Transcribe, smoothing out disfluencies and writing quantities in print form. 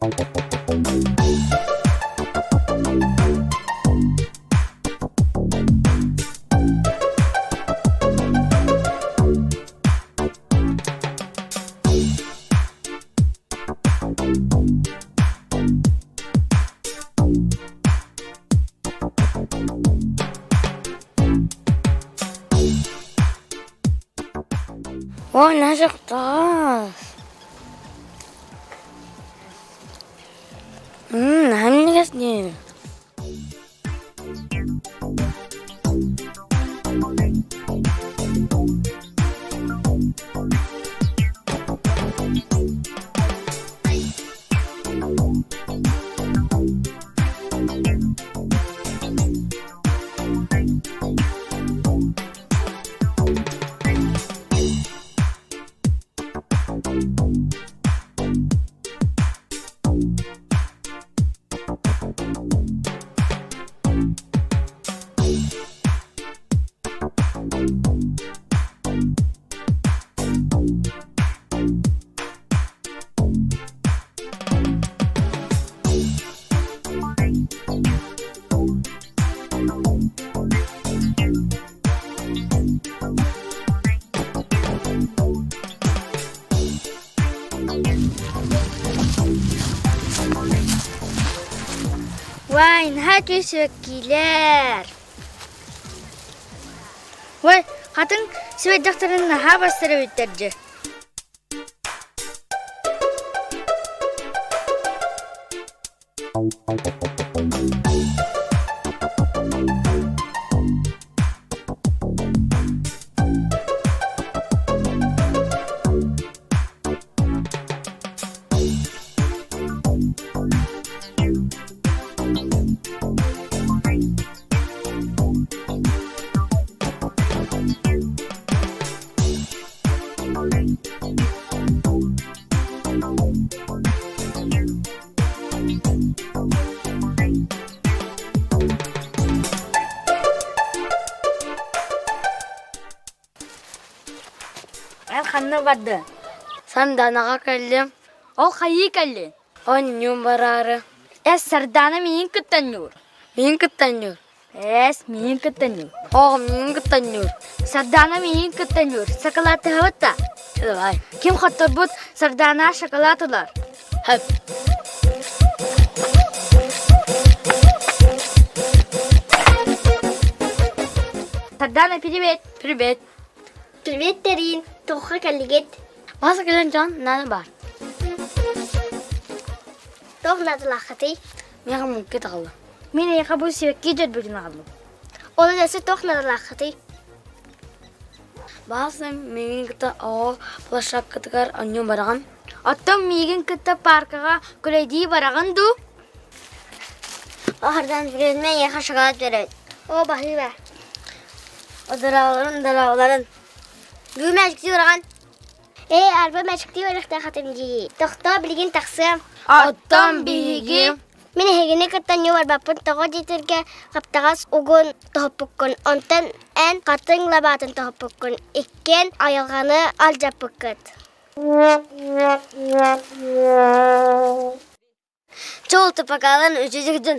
О, наһаа Наһаа минньигэс дии. Вай, наһаа үчүгэй сибэккилэр. Ой, хатыҥ сибэйдэхтэрин наһаа бастар эбиттэр дьэ. Эн ханна бардыҥ? Сарданаҕа кэллим. Ол хайыы кэллиҥ? Оонньуум бараары. Эс, Сардаана миигин кытта оонньуур. Миигин кытта оонньуур. Эс, миигин кытта оонньуур. Оҕом миигин кытта оонньуур. Сардаана миигин кытта оонньуур. Шоколадтаһабыт да? Давай. Ким хотторбут Сардаана шоколад ылар. Хөп. Сардаана, привет. Привет. Привет, Тэрин. Туохха кэллигит? Бас кэлэн дьон наада баар. Туох наадалааххытый? Миэхэ муҥка таҕылла. Мин эйиэхэ бу сибэкки дьөрбүтүн аҕаллым. Ол өссө туох наадалааххытый? Баасым миигин кытта оҕо площадкатыгар оонньуу бараҕын. Оттон миигин кытта пааркаҕа күрэйдии бараҕын дуу? Аһардан бүрүөмэ эйиэхэ шоколад берет. Оо, баһыыба. Дырааларын, дырааларын. Бүгүн мэчиктии бараҕын? Ээ, арба мэчиктии барыахтаах этим дии. Тохтоо, билигин тахсыам. Оттон биһиги Мин эһигини кытта ньуу барбаппын тоҕо диэтэргэ хаптаҕас угун тоһуппуккун, онтон эн хатыҥ лабаатын тоһуппуккун, иккиэн айылҕаны алдьаппыккыт. Чуол тупакалан үчүгүдүн.